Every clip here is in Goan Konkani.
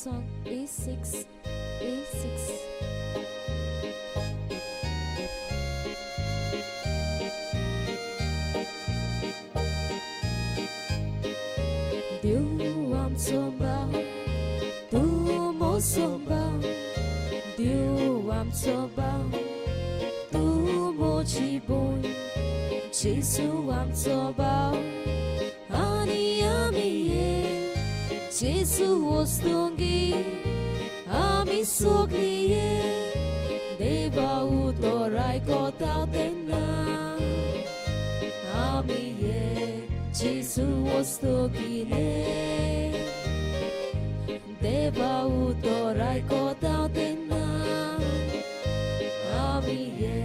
Song A6 A6. देव आमचो भाव तूं मोसो भाव देव आमचो भाव तूं मोजी बोय जेजू आमचो भाव आनी आमी ये जेजू वस्तुंगी आमी सगळीं ये देवा उतर आयकता तेन्ना आमी ये जेजू वस्तुंगी देवा उतर आयकता तेन्ना आमी ये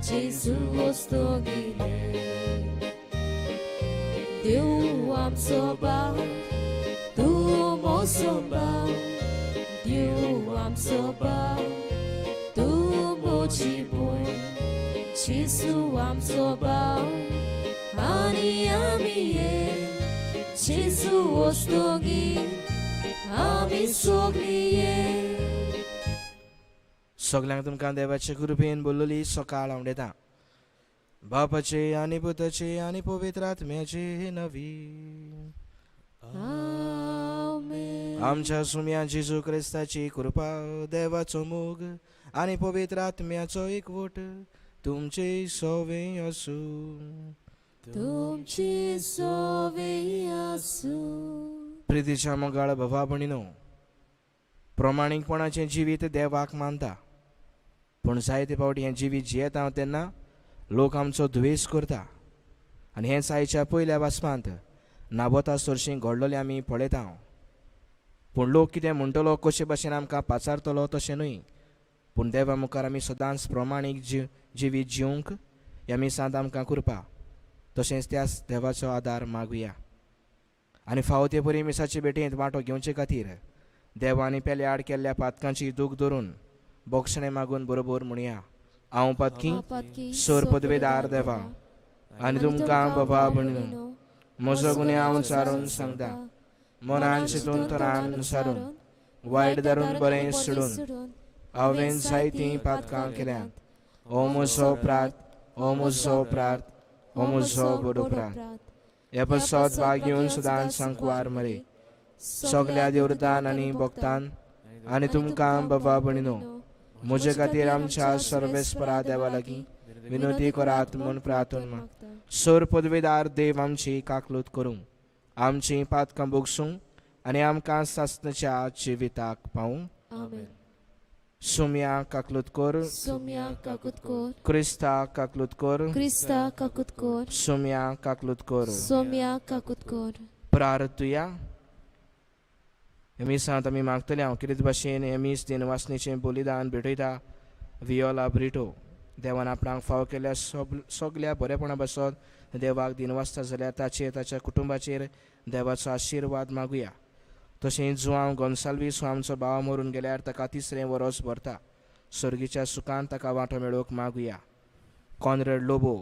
जेजू वस्तुंगी देव आमचो भाव तूं मोसो भाव देव आमचो भाव तूं मोजी बोय जेजू आमचो भाव आनी आमी ये जेजू वस्तुंगी आमी सगळीं ये. सगल्यांक तुमकां देवाचे कृपेन बोल्लोली सकाळ आवडेता. बापाचे आनी पुताचे आनी पवित्र आत्म्याचे नवी. आमेन. आमच्या सुम्या जेजू क्रिस्ताची कृपा, देवाचो मोग आनी पवित्र आत्म्याचो एकवट तुमचे सवे आसूं. तुमची सोवे आसूं. प्रितीच्या मोगाळ भवा भणीनो, प्रमाणीकपणाचें जिवीत देवाक मानता, पूण जायते फावटी हें जिवीत जियेता हांव तेन्ना लोक आमचो द्वेस करता आनी हेंच आयच्या पयल्या वाचपांत नाबोता सरशीं घडलोलें आमी पळयता. पूण लोक कितें म्हणटलो, कशे भाशेन आमकां पाचारतलो तशें न्हय, पूण देवा मुखार आमी सदांच प्रमाणीक जिवीत जिवंक ह्या मिसांत आमकां कृपा तशेंच त्याच देवाचो आदार मागुया आनी फावो ते परी मिसाचे भेटेंत वांटो घेवचे खातीर देवानी पेले आड केल्ल्या पातकांची दूख धरून बोगसणें मागून बरोबर म्हणया. हांव पातकी पातकी सोर पदवेदार देवा आनी तुमकां बाबा भयणीनो, म्हजो गुन्यांव सारून सांगता. मनान चिंतून तरान सारून वायट धरून बरें सोडून हांवें जायतीं पातकां केल्यांत. ओ म्हजो अपराध, ओ म्हजो अपराध, ओ म्हजो व्हड अपराध. हे पासत भाग घेवन सदांच सांकवार मरे, सगल्या देवतान आनी भक्तान आनी तुमकां बाबा भयणीनो, म्हजे खातीर आमच्या सर्वेस्परा देवा लागीं विनोदी करात म्हूण प्रार्थना मागता. सोर पदवेदार देव आमची काकलूत करूं, आमची पातकां भोगसूं आनी आमकां सासणाच्या जिविताक पावूं. आमेन. सुम्या काकलूत कर. सोम्या काकूत कर. क्रिस्ता काकलूत कर. क्रिस्ता काकूत कर. सुम्या काकलूत कर. सोम्या काकूत कर. प्रार्थुया. हे मिसांत आमी मागतले हांव कितें भाशेन हे मीस दिनवासणेचें बलिदान भेटयता वियोला ब्रिटो. देवान आपणाक फावो केल्ल्या सगल्या बरेपणा पासत देवाक दिनवासता जाल्यार ताचेर, ताच्या कुटुंबाचेर देवाचो आशिर्वाद मागुया. तशेंच जुआंव गोन्साल्वीस हो आमचो भाव मरून गेल्यार ताका तिसरें वरोस भरता. सर्गीच्या सुखान ताका वांटो मेळोवंक मागुया. कॉनरेड लोबो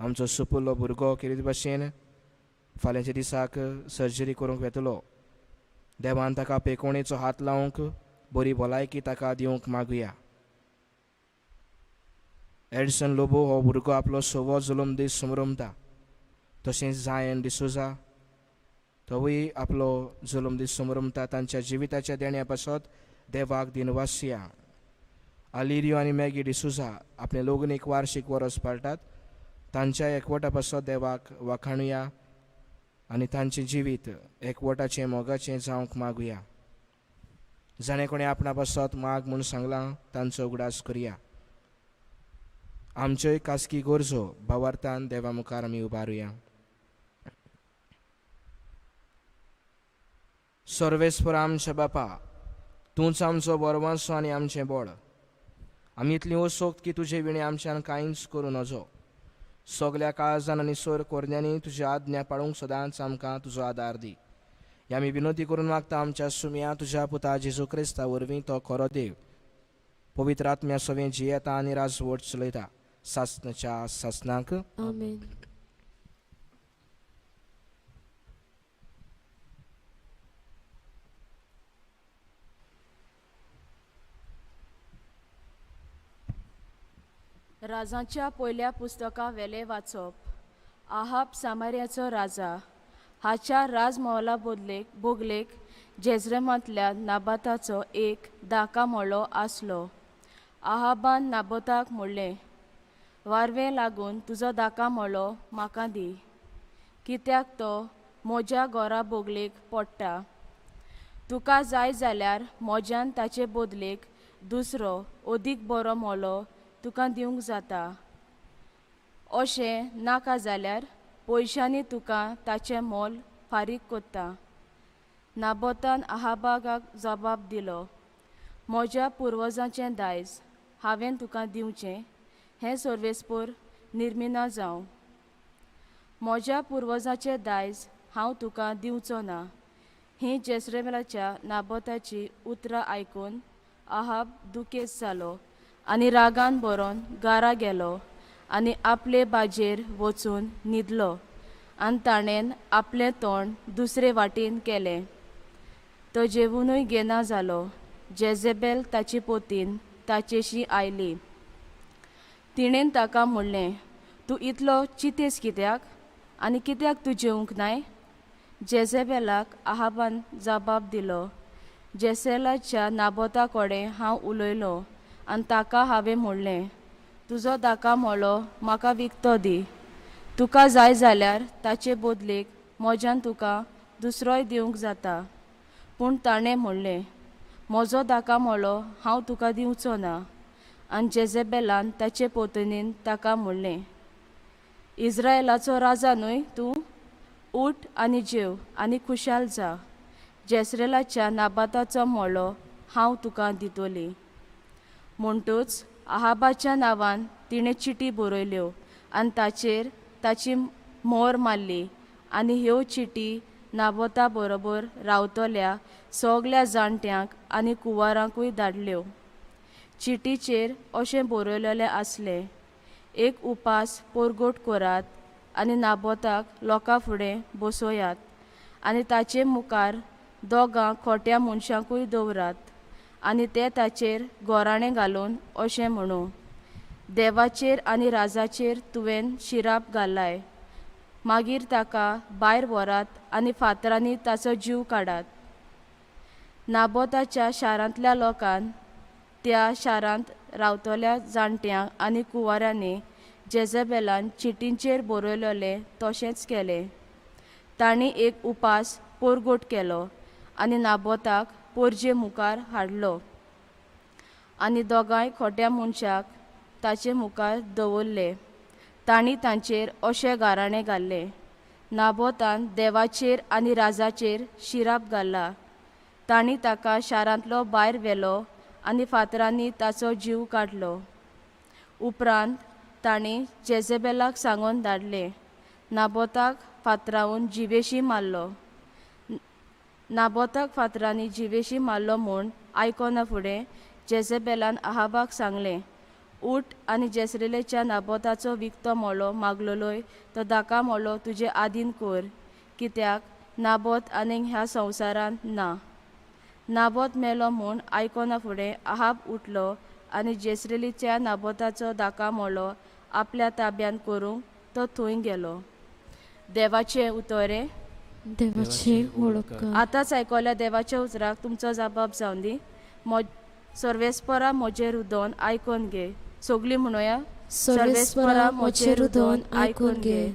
आमचो सुपुल्लो भुरगो कितें भाशेन फाल्यांच्या दिसाक सर्जरी करूंक वेतलो. देवान ताका पेकोणेचो हात लावंक बरी भलायकी ताका दिवंक मागुया. एडिसन लोबो हो भुरगो आपलो सवो जल्म दीस समरमता. तशेंच जायन डिसोजा तोवूय आपलो जल्म दीस समरमता. तांच्या जिविताच्या देण्या पासत देवाक दिनवासया. आलिरियो आनी मॅगी डिसोजा आपलें लग्न एक वार्षीक वरस पाळटात. तांच्या एकवटा पासत देवाक वाखाणुया आनी तांचें जिवीत एकवटाचें, मोगाचें जावंक मागुया. जाणें कोणें आपणा पासत माग म्हूण सांगलां तांचो उगडास करया. आमच्योय खासगी गरजो भावार्थान देवा मुखार आमी उबारुया. सर्वेस्पर आमच्या बापा, तूंच आमचो बरवांसो आनी आमचें बळ. आमी इतली असोक्त की तुजे विणे आमच्यान कांयच करूं नजो. सगल्या काळजान आनी सोर कोरण्यांनी तुजी आज्ञा पाळूंक सदांच आमकां तुजो आदार दी. हे आमी विनोती करून मागता आमच्या सुम्या तुज्या पुता जेजू क्रिस्ता वरवीं, तो खरो देव, पवित्र आत्म्या सवें जियेता आनी राजवट चलयता सासणाच्या सासणाक. आमेन. राजांच्या पयल्या पुस्तका वेलें वाचप. आहाब सामार्याचो राजा हाच्या राजमोहला बदलेक बोगलेक जेजरेमांतल्या नाबाताचो एक दाका मोळो आसलो. आहाबान नाबोताक म्हणलें, वारवें लागून तुजो दाका मोळो म्हाका दी, कित्याक तो म्हज्या गोरा बोगलेक पडटा. तुका जाय जाल्यार म्हज्यान ताचे बदलेक दुसरो अदीक बरो मोलो तुका दिवंक जाता. अशें नाका जाल्यार पयशांनी तुका ताचें मोल फारीक कोत्ता. नाबोतान आहाबागाक जबाब दिलो, म्हज्या पुर्वजांचें दायज हांवें तुका दिवचें हें सर्वेस्पोर निर्मिना जावं. म्हज्या पुर्वजांचें दायज हांव तुका दिवचो ना. हीं जेसरेमेलाच्या नाबोताची उतरां आयकून आहाब दुखेस्त जालो आनी रागान भरोन गारा गेलो आनी आपले बाजेर वचून न्हिदलो आनी ताणें आपलें तोंड दुसरे वाटेन केलें. तो जेवुनूय घेना जालो. जेजेबेल ताची पोतीन ताचेशी आयली. तिणेन ताका म्हणलें, तूं इतलो चिंतेस कित्याक आनी कित्याक तूं जेवंक नाय? जेजेबेलाक आहाबान जबाब दिलो, जेसेलाच्या नाबोता कडेन हांव उलयलों आनी ताका हांवें म्हणलें, तुजो दाका मोलो म्हाका विकतो दी. तुका जाय जाल्यार ताचे बदलेक म्हज्यान तुका दुसरोय दिवंक जाता. पूण ताणें म्हणलें, म्हजो दाका मोलो हांव तुका दिवचो ना. आनी जेजेबेलान ताचे पोतनीन ताका म्हणलें, इस्रायलाचो राजा न्हय तूं? उठ आनी जेव आनी खुशाल जा. जेसरेलाच्या नाबाताचो मोलो हांव तुका दितली. म्हणटूच आहाबाच्या नांवान तिणें चिटी बरयल्यो आनी ताचेर ताची मोर मारली आनी ह्यो चिटी नाबोता बरोबर रावतल्या सगल्या जाणट्यांक आनी कुंवरांकूय धाडल्यो. चिटीचेर अशें बरयलेलें आसलें, एक उपास परगट करात आनी नाबोताक लोकां फुडें बसयात आनी ताचे मुखार दोगां खोट्या मनशांकूय दवरात आनी ते ताचेर गोराणें घालून अशें म्हणू, देवाचेर आनी राजाचेर तुवें शिराप घालाय. मागीर ताका भायर व्हरात आनी फातरांनी ताचो जीव काडात. नाबोताच्या शारांतल्या लोकान त्या शारांत रावतल्या जाणट्यांक आनी कुंवरांनी जेजेबेलान चिटींचेर बरयलेलें तशेंच केलें. तांणी एक उपास परगट केलो आनी नाबोताक पोरजे मुखार हाडलो आनी दोगांय खोट्या मनशाक ताचे मुखार दवरले. तांणी तांचेर अशें गाराणें घाल्लें, नाबोतान देवाचेर आनी राजाचेर शिराप घाला. तांणी ताका शारांतलो भायर व्हेलो आनी फातरांनी ताचो जीव काडलो. उपरांत तांणी जेजेबेलाक सांगून धाडलें, नाबोताक फातरावन जिवेशी मारलो. नाबोताक फातरांनी जिवेशी मारलो म्हूण आयकना फुडें जेजेबेलान आहाबाक सांगलें, उठ आनी जेसरेलेच्या नाबोताचो विकतो मोलो मागलोलोय तो दाका मोलो तुजे आदीन कर, कित्याक नाबोत आनीक ह्या संवसारांत ना. नाबोत मेलो म्हूण आयकना फुडें आहाब उठलो आनी जेसरेलीच्या नाबोताचो दाका मोलो आपल्या ताब्यांत करूंक तो थंय गेलो. देवाचें उतरें. देवाचे व्हड उपकार. आतांच आयकल्या देवाच्या उतराक तुमचो जबाब जावन दी. सर्वेस्परा म्हजें रुदोन आयकून घे. सगलीं म्हणोया, सर्वेस्परा म्हजें रुदोन आयकून घे.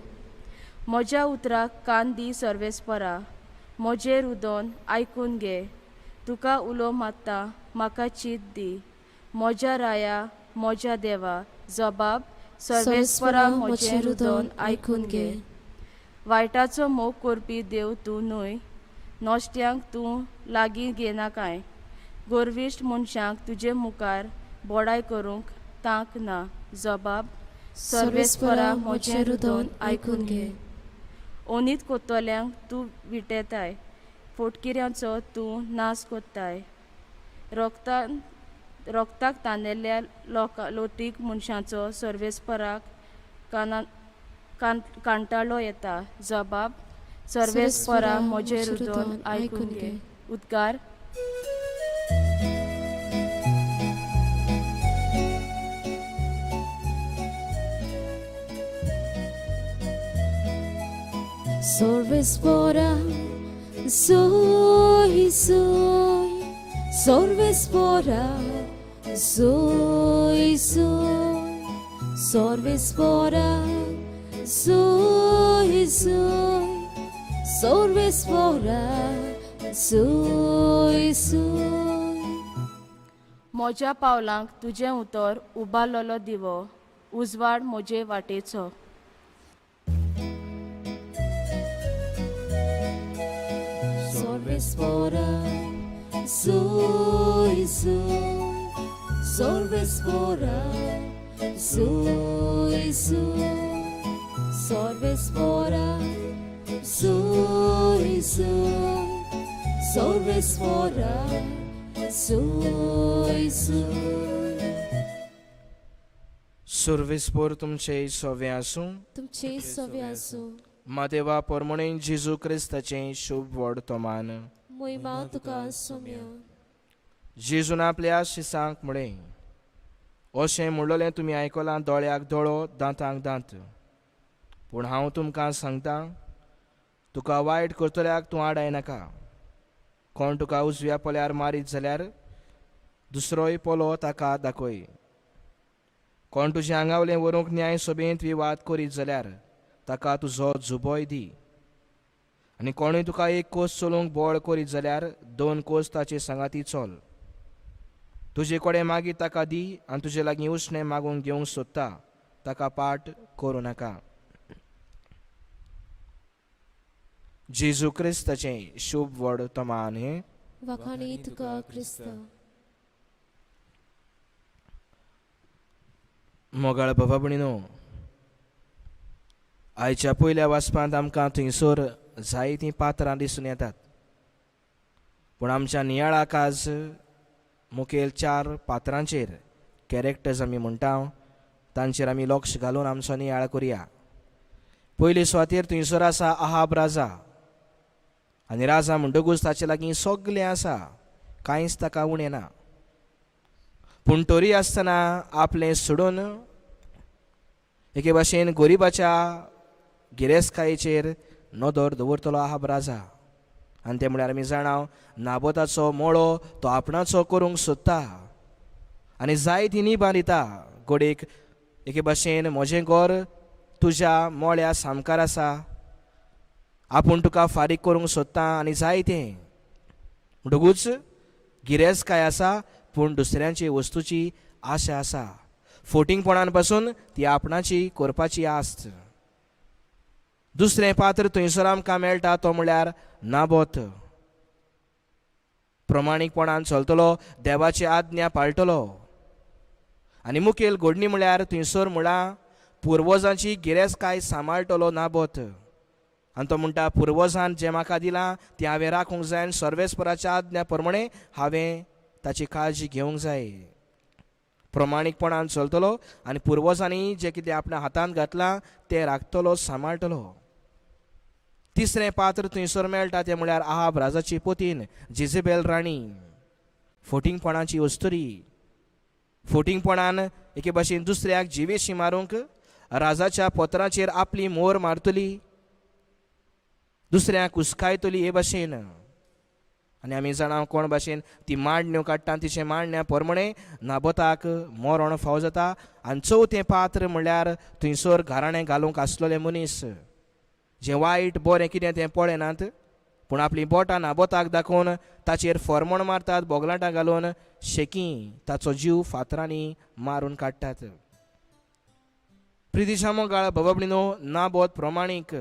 म्हज्या उतराक कान दी सर्वेस्परा, म्हजें रुदोन आयकून घे. तुका उलो मारता, म्हाका चीत दी. म्हज्या राया, म्हज्या देवा. जबाब, सर्वेस्परा म्हजें रुदोन आयकून घे. वायटाचो मोग करपी देव तूं न्हय, नश्ट्यांक तूं लागीं घेनाकाय. गोरविश्ट मनशांक तुजे मुखार बडाय करूंक तांक ना. जबाब, सर्वेस्परा म्हजें रुदोन आयकून घे. ओनीत कोत्तल्यांक तूं विटेताय, फोटकिऱ्यांचो तूं नाश कोत्ताय. रोगतान रोगताक तानेल्ल्या लोकां लोटीक मनशांचो सर्वेस्पराक काना कान कांटाळो येता. जबाब, सर्वेस्परा म्हजें रुदोन आयकून घे. उद्गार. सर्वेस्पोरा सोय सोय सर्वेस्पोरा सोय सोय सर्वेस्पोरा सोय सोय सर्वेस्पोरा सोय सोय. म्हज्या पावलांक तुजें उतर उबारलेलो दिवो, उजवाड म्हजे वाटेचो. Sorvespora, soy, soy, sorvespora, soy, soy, sorvespora, soy, soy, sorvespora, soy, soy. सुर्विसपोर तुमचे सोवे आसूं. तुमचे सवे आसूं. म्हादेवा पोरमोणे जेजू क्रिस्ताचें शुभ वर्तमान. मोहिमा तुका सोम्या. जेजून आपल्या शिसांक म्हळें, अशें म्हणलेलें तुमी आयकलां, दोळ्याक दोळो, दांतांक दांत. पूण हांव तुमकां सांगता, तुका वायट करतल्याक तूं आडाय नाका. कोण तुका उजव्या पोल्यार मारीत जाल्यार दुसरोय पोलो ताका दाखय. कोण तुजें आंगावलें व्हरूंक न्याय सभेंत विवाद करीत जाल्यार ताका तुजो जुबोय दी. आनी कोणूय तुका एक कोस चलोवंक बळ करीत जाल्यार दोन कोस ताचे सांगाती चल. तुजे कडेन मागीर ताका दी आनी तुजे लागीं उश्णें मागूंक घेवंक सोदता ताका पाट करूं नाका. जेजू क्रिस्ताचें शुभ वर्तमान हें. वाखाणी तुका क्रिस्ता. मोगाळ बाबा भयणीनो, आयच्या पयल्या वाचपांत आमकां थंयसर जायतीं पात्रां दिसून येतात, पूण आमच्या नियाळाक आज मुखेल चार पात्रांचेर, कॅरेक्टर्स आमी म्हणटा, तांचेर आमी लक्ष घालून आमचो नियाळ करुया. पयले सुवातेर थंयसर आसा आहाब राजा. आनी राजा म्हणटकूच ताचे लागीं सगलें आसा, कांयच ताका उणें ना. पूण तरी आसतना आपलें सोडून एके भाशेन गरिबाच्या गिरेस्तकायेचेर नदर दवरतलो आहाब राजा. आनी तें म्हळ्यार आमी जाणा, नाबोताचो मळो तो आपणाचो करूंक सोदता आनी जायतीं निबां दिता. घडयेक एके भाशेन म्हजें घर तुज्या मळ्या सामकार आसा, आपूण तुका फारीक करूंक सोदता आनी जायतें. म्हणटकूच गिरेस्तकाय आसा पूण दुसऱ्यांचे वस्तूची आशा आसा, फोटिंगपणान पासून ती आपणाची करपाची आस्त. दुसरें पात्र थंयसर आमकां मेळटा तो म्हळ्यार नाबोत. प्रमाणीकपणान चलतलो, देवाची आज्ञा पाळटलो. आनी मुखेल घडणी म्हळ्यार थंयसर म्हळां पुर्वजांची गिरेस्तकाय सांबाळटलो नाबोत. आनी तो म्हणटा, पुर्वजान जें म्हाका दिलां तें हांवें राखूंक जाय आनी सर्वेस्पराच्या आज्ञा प्रमाणें हांवें ताची काळजी घेवंक जाय. प्रमाणीकपणान चलतलो आनी पुर्वजांनी जें कितें आपल्या हातांत घातलां तें राखतलो, सांबाळटलो. तिसरें पात्र थंयसर मेळटा तें म्हळ्यार आहाब राजाची पतीन जिजेबेल राणी. फोटिंगपणाची अस्तुरी, फोटिंगपणान एके भाशेन दुसऱ्याक जिवेशी मारूंक राजाच्या पत्राचेर आपली मोर मारतली, दुसऱ्याक हुस्कायतली हे भाशेन. आनी आमी जाणा कोण भाशेन ती मांडण्यो काडटा, तिचें मांडण्या प्रमाणें नाबोताक मरण फावो जाता. आनी चवथें पात्र म्हळ्यार थंयसर घराणें घालूंक आसलेले मनीस, जें वायट बरें कितें तें पळयनात, पूण आपलीं बोटां नाबोताक दाखोवन ताचेर फॉर्मण मारतात, बोगलाटां घालून शेकी ताचो जीव फातरांनी मारून काडटात. प्रितीशा मोगाळ बाबा, नाबोत प्रमाणीक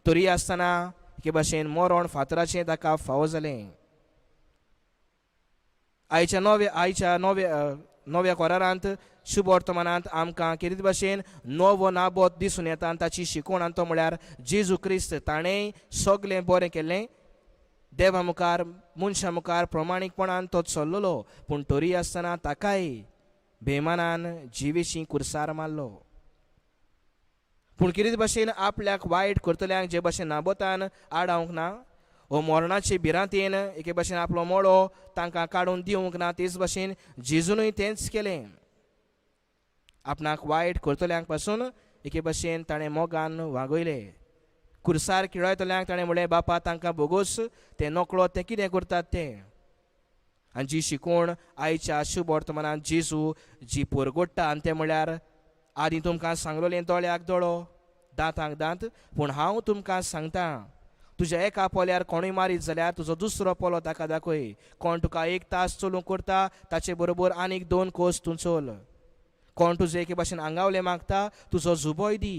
तरी आसतना एके भाशेन मरण फातराचें ताका फावो जालें. आयच्या नव्या कोरारांत शुभ वर्तमानांत आमकां कितें भाशेन नवो नाबोत दिसून येता आनी ताची शिकवण, आनी तो म्हळ्यार जेजू क्रिस्त. ताणें सगलें बरें केल्लें, देवा मुखार मनशां मुखार प्रमाणीकपणान तो चल्लेलो, पूण तरी आसतना ताकाय बेमानान जिवेशी कुर्सार मारलो. पूण कितें भाशेन आपल्याक वायट करतल्यांक जे भाशेन नाबोतान आडावंक ना वो मरणाचे भिरांतेन एके भाशेन आपलो मळो तांकां काडून दिवंक ना, तेच भाशेन जेजूनय तेंच केलें. आपणाक वायट करतल्यांक पासून एके भाशेन ताणें मोगान वागयलें. खुर्सार किळयतल्यांक ताणें म्हणलें, बापा तांकां भोगोस, ते नकळो ते कितें करतात तें. आनी जी शिकवण आयच्या शुभ वर्तमानांत जेजू जी परगोडटा आनी तें म्हळ्यार आदीं तुमकां सांगलोलें दोळ्याक दोळो दांतांक दांत, पूण हांव तुमकां सांगता, तुज्या एका पोल्यार कोणूय मारीत जाल्यार तुजो दुसरो पोलो ताका दाखय. कोण तुका एक तास चलूंक करता ताचे बरोबर आनीक 2 कोस तूं चल. कोण तुजें एके भाशेन आंगावलें मागता तुजो जुबोय दी.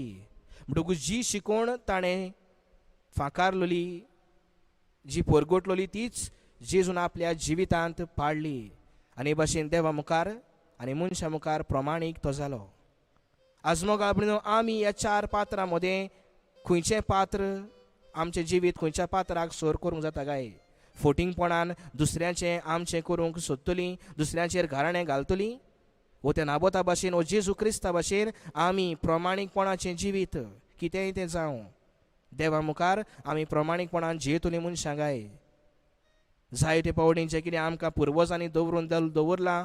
म्हणटकूच जी शिकवण ताणें फांकारलोली, जी परगटलोली, तीच जेजून आपल्या जिवितांत पाळ्ळी आनी हे भाशेन देवा मुखार आनी मनशा मुखार प्रमाणीक तो जालो. आज मोगाळ भयणीनो, आमी ह्या 4 पात्रां मदें खंयचें पात्र आमचें जिवीत खंयच्या पात्राक सर करूंक जाता काय? फोटिंगपणान दुसऱ्यांचें आमचें करूंक सोदतलीं, दुसऱ्यांचेर घाराणें घालतलीं, वो त्या नाबोता भाशेन वो जेजू क्रिस्ता भाशेन आमी प्रमाणीकपणाचें जिवीत कितेंय तें जावं देवा मुखार आमी प्रमाणीकपणान जियेतलीं मनशां काय? जायते पावटीं जें कितें आमकां पुर्वजांनी दवरून दवरलां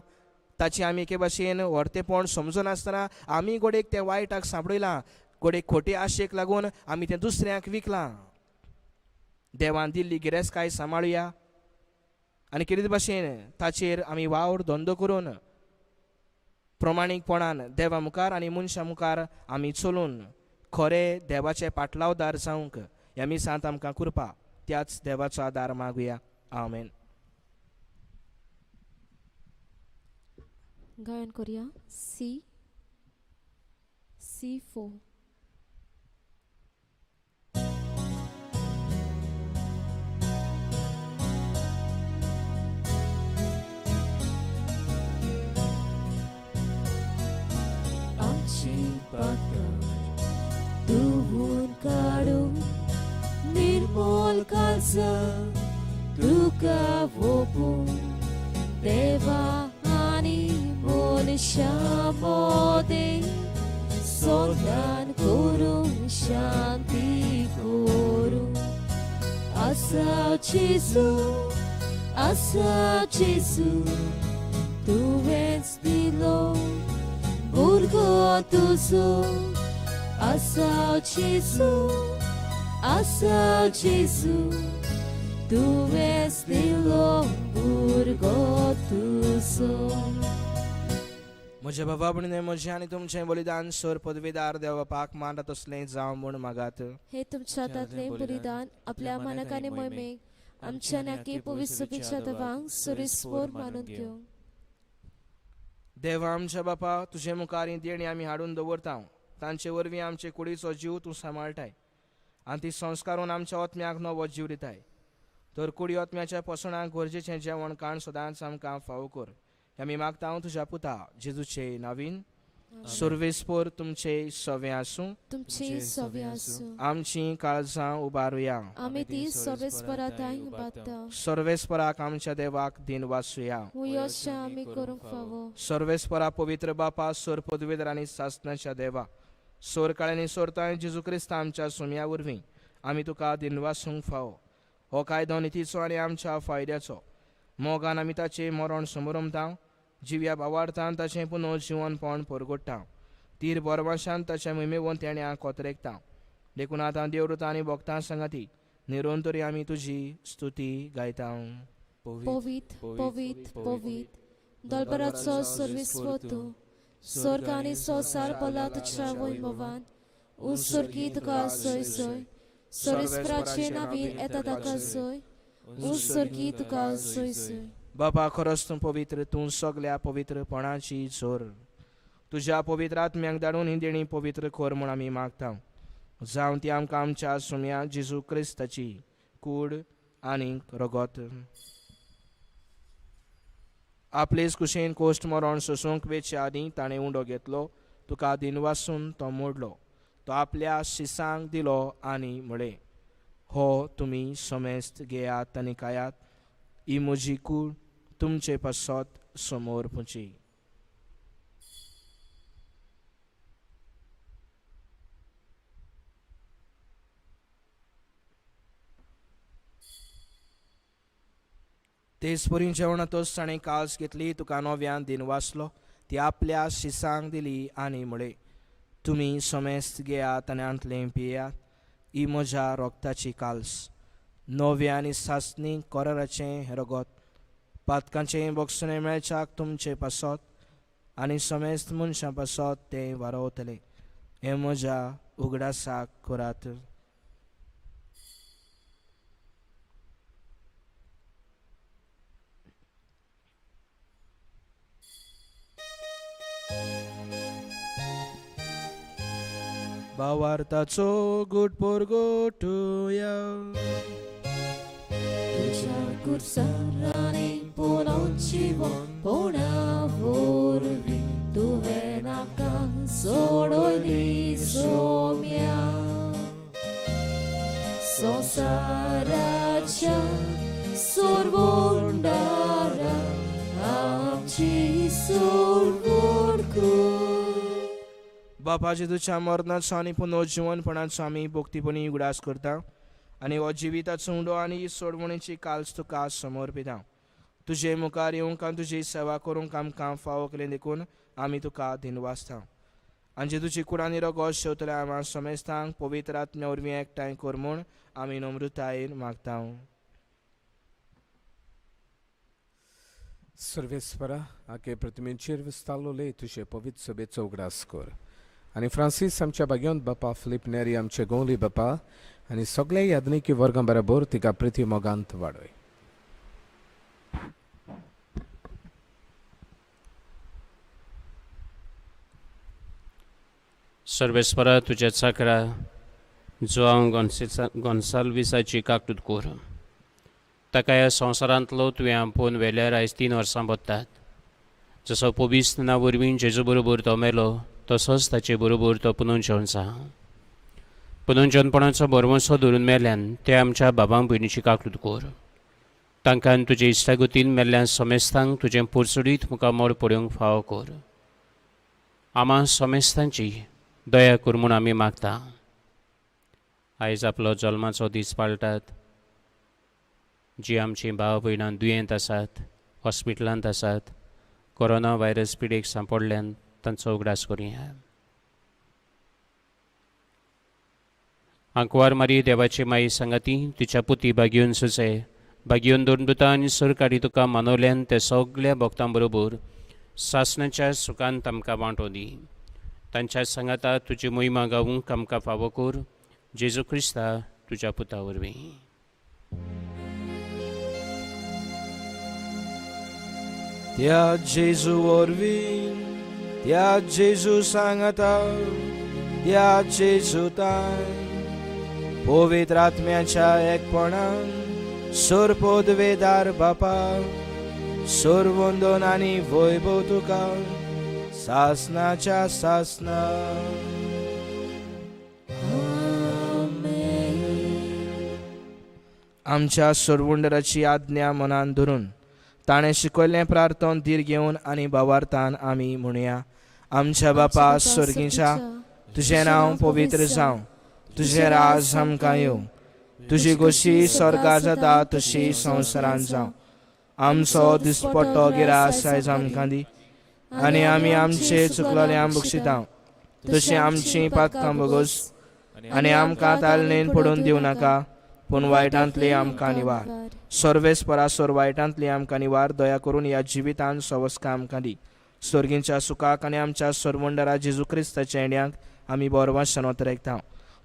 ताची आमी एके भाशेन व्हरतेपण समजनासतना आमी गोडेक तें वायटाक सांपडयलां, गोडेक खोटे आशेक लागून आमी तें दुसऱ्यांक विकलां. देवान दिल्ली गिरेस्तकाय सांबाळुया आनी कितें भाशेन ताचेर आमी वावर धंदो करून प्रमाणीकपणान देवा मुखार आनी मनशां मुखार आमी चलून खरे देवाचे पाटलावदार जावंक ह्या मिसांत आमकां कृपा त्याच देवाचो आदार मागुया. आमेन. गायन करूया सी सी 4. आमची पात्रां धुवून काडून निर्मोल काळजां तुका वोपून देवा आनी मनशां मदें संधान करूं शांती करूं. आसा जेजू, आसा जेजू, तुवेंच दिलो भुरगो तुजो. आसा जेजू, आसा जेजू, तुवेंच दिलो भुरगो तुजो. म्हज्या बाबा भयणीनो, म्हजें आनी तुमचें बलिदान सर पदवीदार देव बापाक मानता तसलें जावं म्हूण मागात. हे तुमच्या हातांतलें बलिदान आपल्या मानक आनी मोहिमेक आमच्या नाकी पवित्र देवांक सुरीस्पोर मानून घेवं. देवा आमच्या बापा, तुजे मुखार ही देणी आमी हाडून दवरता, तांचे वरवीं आमचे कुडीचो जीव तूं सांबाळटाय आनी ती संस्कारून आमच्या आत्म्याक नवो जीव दिताय. तर कुडी आत्म्याच्या पोसणाक गरजेचें जेवण खाण सदांच आमकां फावो कर. आमी मागता तुज्या पुता जेजूचे नावीन. सुर्वेस्पोर तुमचे सवे आसूं. तुमची सवे आसूं. आमची काळजां उबारुया. आमी ती सर्वेस्पराताय उबारता. सर्वेस्पराक आमच्या देवाक दिन वासुया. यश आमी करूंक फावो. सर्वेस्परा पवित्र बापा, सोर पदवेदार आनी सासनाच्या देवा, सोर काळ्यांनी सोरताय जेजू क्रिस्ता आमच्या सुमया वरवीं आमी तुका दिनवासूंक फावो. हो कायदो नितीचो आनी आमच्या फायद्याचो. मोगान आमी ताचें मरण समरमता, जिव्या भावार्थान ताचें पुनः जिवनपण परगोडटा, तीर बरवाशान ताच्या मोहिमेवन तेण्या कोतरेकता. देखून आतां देवरुता आनी भक्तां सांगाती निरंतरी आमी तुजी स्तुती गायता. पवित्र पवित्र पवित्र दलबराचो सर्वेस्पर तूं, स्वर्ग आनी संवसार भरला तुज्या वैभवान. उत्सर्गी तुका सोय सोय, सर्वेस्पराचे नावीन येता ताका सोय, उत्सर्गी तुका सोय सोय. बाबा, खरोच तूं पवित्र, तूं सगल्या पवित्रपणाची जोर. तुज्या पवित्र आत्म्याक धाडून ही देणी पवित्र कर म्हूण आमी मागता. जावं ती आमकां आमच्या सुम्या जेजू क्रिस्ताची कूड आनी रगत. आपलेच कुशेन कोश्ट मरण सोसूंक वेचे आदीं ताणें उंडो घेतलो, तुका दिनवासून तो मोडलो, तो आपल्या शिसांक दिलो आनी म्हळें, हो तुमी समेस्त घेयात आनी खायात, ही म्हजी कूड तुमचे पासत समोर पुची. तेच परी जेवणातच ताणें कास घेतली, तुका नव्यान दिन वाचलो, ती आपल्या शिसांक दिली आनी म्हळें, तुमी समेस्त घेयात आनी आंतलें पियात, ही म्हज्या रोगताची काल्स नव्या आनी सासणी कोराराचें हें रगत पातकांचें बोगसणें मेळच्याक तुमचे पासत आनी समेस्त मनशां पासत तें वारोवतलें. हें म्हज्या उगडासाक करात. भावार्थाचो गुड पोरगोटुया. तुज्या कुर्सारांनी पुनोजिवन पोणा वरवीं तुवें आमकां सोडयली सोम्या. संवसाराच्या सोरवंडारा आमची सोडवण कर. बापा जेजूच्या मरणाचो आनी पुनर्जिवनपणाचो आमी भक्तीपणी उगडास करता आनी हो जिविताचो उंडो आनी ही सोडवणेची काल्स तुका समर्पिता. तुजे मुखार येवंक आनी तुजी सेवा करूंक आमकां फावो केलें देखून आमी तुका दिनवासता. आनी जेजूची कूड आनी रगत शेवतल्या आमा समेस्तांक पवित्र आत्म्या वरवीं एकठांय कर म्हूण आमी नम्रतायेन मागता. सर्वेस्परा आके प्रतिमेचेर विस्तारलोले तुजे पवित्र सभेचो उगडास कर आनी फ्रांसीस आमच्या भाग्योंत बापा, फिलीप नेरी आमचे गोंवली बापा आनी सगळे यादनिकी वर्गां बरोबर तिका प्रिती मोगांत वाडय. सर्वेस्परा तुज्या चाकरा जो हांव गोन्साल्विसाची काकटूत कर ताका ह्या संवसारांतलो तुवें आपोवन व्हेल्यार आयज 3 वर्सां बत्तात. जसो पविस्तना वरवीं जेजू बरोबर तो मेलो तसोच ताचे बरोबर तो पुनर्जन जा. पुनर्जनपणाचो भरवंसो धरून मेल्यान ते आमच्या बाबां भयणीची काकटूत कर. तांकां तुजे इश्टागतीन मेल्ल्या समेस्तांक तुजें पोरसुडीत मुखामळ पळोवंक फावो कर. आमा समेस्तांची दया कर म्हूण आमी मागता. आयज आपलो जल्माचो दीस पाळटात जी आमची भाव भयणां दुयेंत आसात, हॉस्पिटलांत आसात, कोरोना व्हायरस पिडेक सांपडल्यान तांचो उगडास करुया. आंकवार मारी देवाची माई सांगाती तिच्या पुती बागयोन सुसे बागयोन दोन आनी सरकारी तुका मानवल्यान ते सगल्या भक्तां बरोबर सासणाच्या सुखान आमकां वांटो दी. तांच्या सांगाता तुजी मोहिमा गावूंक आमकां फावो कर. जेजू क्रिस्ता तुज्या पुता वरवीं. त्या जेजू वरवीं, त्या जेजू सांगाता, त्या जेजू ताय पवित्र आत्म्याच्या एकपणान सोरपोदवेदार बापा सोरवंदन आनी वैभव तुका सासनाच्या सासना. आमच्या सोरवंडराची आज्ञा मनान धरून ताणें शिकयल्लें प्रार्थन धीर घेवन आनी भावार्थान आमी म्हणया. आमच्या बापा स्वर्गीच्या, तुजें नांव पवित्र जावं, तुजें राज आमकां येवं, तुजी गोशी स्वर्गार जाता तशी संवसारांत जावं. आमचो दिसपट्टो गिरास आयज आमकां दी आनी आमी आमचे चुकलोल्यांक बक्षिता तशी आमची पातकां भोगोस आनी आमकां तालनेन पडून दिवं नाका, पूण वायटांतली आमकां निवार. सर्वेस परासर वायटांतली आमकां निवार. दया करून ह्या जिवितान सवस्का आमकां दी. स्वर्गींच्या सुखाक आनी आमच्या सरवंडरा जेजू क्रिस्ताच्या येण्याक आमी बोरवाशन वतरेकता.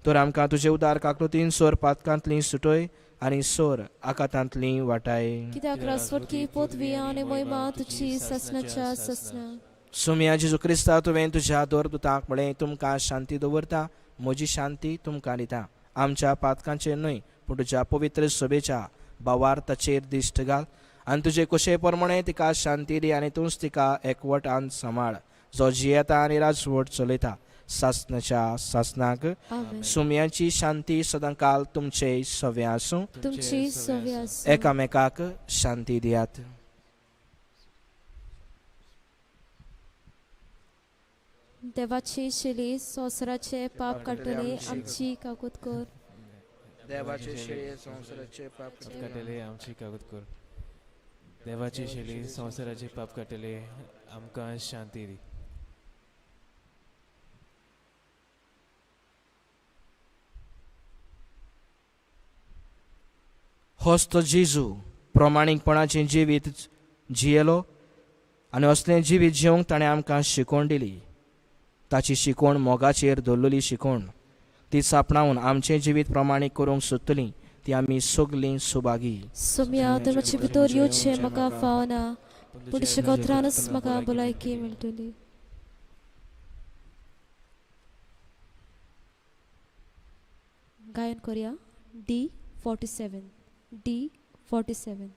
तर आमकां तुजे उदार काकलुतीन सोर पातकांतली सुटय आनी सोर आकातांतली वाटाय. कित्याक रासवटकी पोतवी आनी मोहिमा तुजी सासणाच्या सासणा. सुमया जेजू क्रिस्ता, तुवें तुज्या दोरदुतांक म्हळें, तुमकां शांती दवरता, म्हजी शांती तुमकां दिता. आमच्या पातकांचेर न्हय पूण तुज्या पवित्र सभेच्या भावार्थाचेर दिश्ट घाल आनी तुजे कुशे प्रमाणे तिका शांती दी आनी तूंच तिका एकवटान सांबाळ, जो जियेता आनी राजवट चलयता सासणाच्या सासणाक. सुमयाची शांती सदांकाल तुमचे सवे आसूं. तुमची सवे आसूं. एकामेकाक शांती दियात. देवाची शिली संवसाराचे पाप काडटले आमची काकूत कर. देवाचे शेळये संवसाराचे पाप काडटले आमची कागद कर. देवाची शेली संवसाराचे पाप काडटले आमकां शांती दी. होच तो जेजू प्रमाणीकपणाचें जिवीत जियेलो आनी असलें जिवीत जिवंक ताणें आमकां शिकवण दिली. ताची शिकवण मोगाचेर दवरलेली शिकवण, तीच आपणावन आमचें जिवीत प्रमाणीक करूंक सोदतलीं ती आमी सगलीं सुभागी. सोम्या, तुवें म्हजे भितर येवचें म्हाका फावना, पूण तुज्या गोत्रानच म्हाका भलायकी मेळटली. गायन करया D47, D47.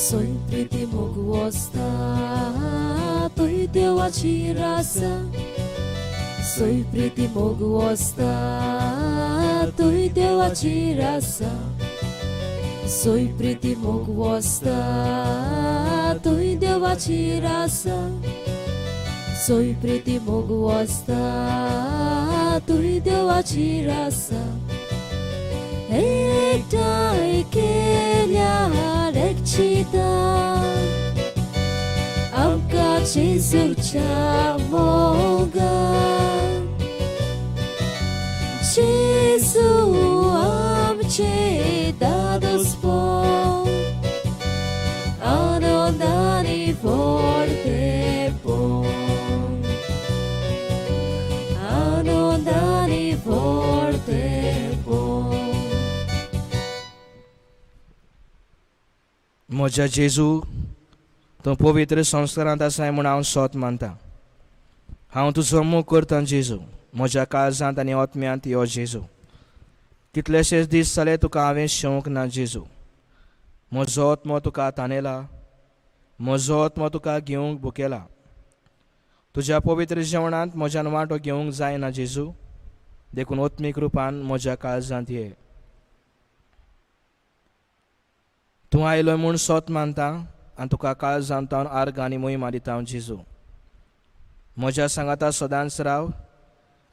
सोय प्रीती मोग वसता तुय देवाची रासा, सोय प्रीती मोग वसता तुय देवाची रासा, सोय प्रीती मोग वसता तुय देवाची रासा, सोय प्रीती मोग वसता तुय देवाची रासा. एकठांय केल्यार एकचिता आमकां जेजूच्या मोगान, जेजू आमचें दादोसपण आनंदानी फॉर्तेपण, आनंदानी फॉर्तेपण. म्हज्या जेजू, तूं पवित्र संस्कारांत आसाय म्हूण हांव सोत मानता. हांव तुजो मोग करतां जेजू, म्हज्या काळजांत आनी आत्म्यांत यो जेजू. कितलेशेच दीस जाले तुका हांवें शेवंक ना जेजू. म्हजो आत्मो तुका तानेला, म्हजो आत्मो तुका घेवंक भुकेला. तुज्या पवित्र जेवणांत म्हज्यान वांटो घेवंक जायना जेजू, देखून आत्मीक रुपान म्हज्या काळजांत ये. तूं आयलो म्हूण सोत मानता आनी तुका काळजांत हांव आर्गां आनी मोहिमा दिता हांव जेजू. म्हज्या सांगाता सदांच राव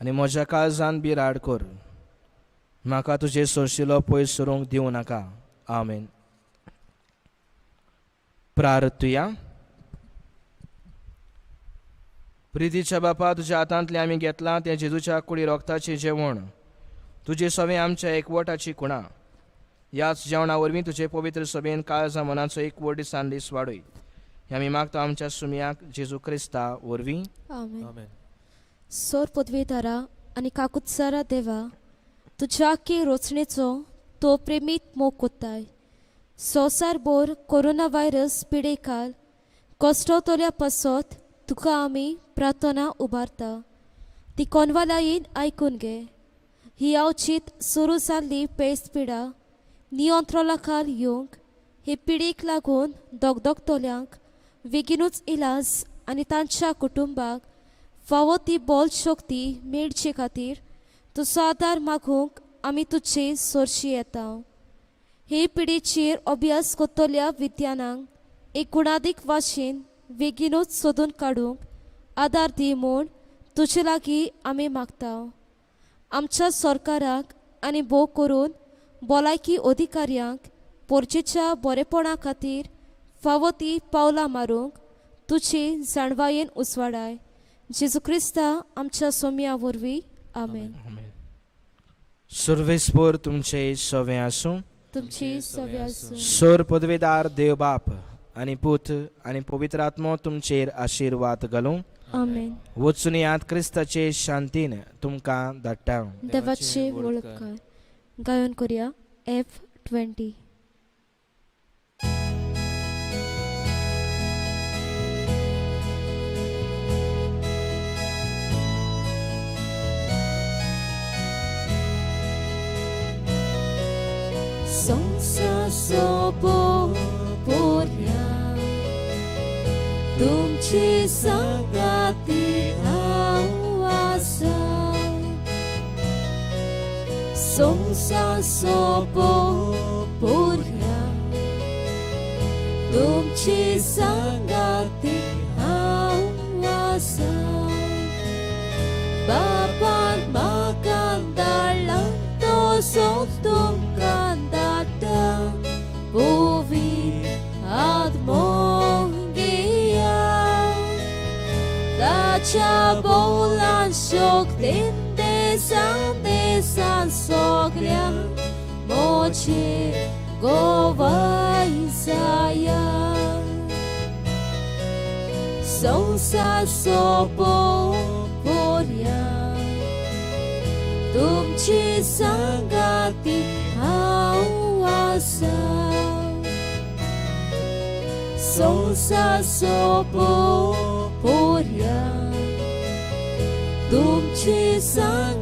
आनी म्हज्या काळजान बिराड कर. म्हाका तुजे सोरशिलो पयस सरूंक दिवं नाका. आमेन. प्रार्थुया. प्रितीच्या बापा, तुज्या हातांतलें आमी घेतलां तें जेजूच्या कुडी रोगताचें जेवण. तुजे सवें आमच्या एकवटाची खुणा. ह्याच जेवणा वरवीं तुजे पवित्र सभेन काळजा मनाचो एकवट दिसान दीस वाडय. हें आमी मागता आमच्या सुमयाक जेजू क्रिस्ता वरवीं. आमेन. आमेन. सोर पदवेदारा आनी काकुत्सारा देवा, तुज्या आख्खे रोचणेचो तो प्रेमीत मोग कोत्ताय. संवसारभर कोरोना व्हायरस पिडेकाल कश्टोतल्या पासत तुका आमी प्रार्थना उबारता, ती कोनवालायेन आयकून घे. ही अवचीत सुरू जाल्ली पेस पिडा नियंत्रणा खाल येवंक हे पिडीक लागून दगदगतल्यांक बेगीनूच इलाज आनी तांच्या कुटुंबाक फावो ती बोल शक्ती मेळचे खातीर तुजो आदार मागूंक आमी तुजे सोरशी येता. हे पिडीचेर अभ्यास करतल्या विद्यानांक एक गुणादीक वाशीन बेगीनूच सोदून काडूंक आदार दी म्हूण तुजे लागीं आमी मागता. आमच्या सरकाराक आनी भोव करून भलायकी अधिकाऱ्यांक पोरचेच्या बरेपणा खातीर फावो ती पावलां मारूंक तुजी जाणवायेन उजवाडाय. जेजू क्रिस्ता आमच्या सोम्या वरवीं. आमेन. सुर्वेस्पोर तुमचे सवें आसूं. तुमची सवे आसूं. सोर पदवेदार देव बाप आनी पूत आनी पवित्र आत्मो तुमचेर आशिर्वाद घालूं. आमेन. वचून यात क्रिस्ताचे शांतीन तुमकां धाडटा. देवाचे वळखकार. गायन करया F20. संसासो तुमची संगाती हांव आसा. संवसार सोपोर्या तुमची सांगाती हांव आसा. बापान म्हाका धाडला तसो तुमकां धाडटा पवित्र आत्मो घेया. ताच्या बोलान शक्तीन देसान देसान सगळ्या म्हजे गोवाय जाया. संवसार सोपोर्या तुमची सांगाती हांव आसा. संवसार सोपोर्या तुमची सांगाती.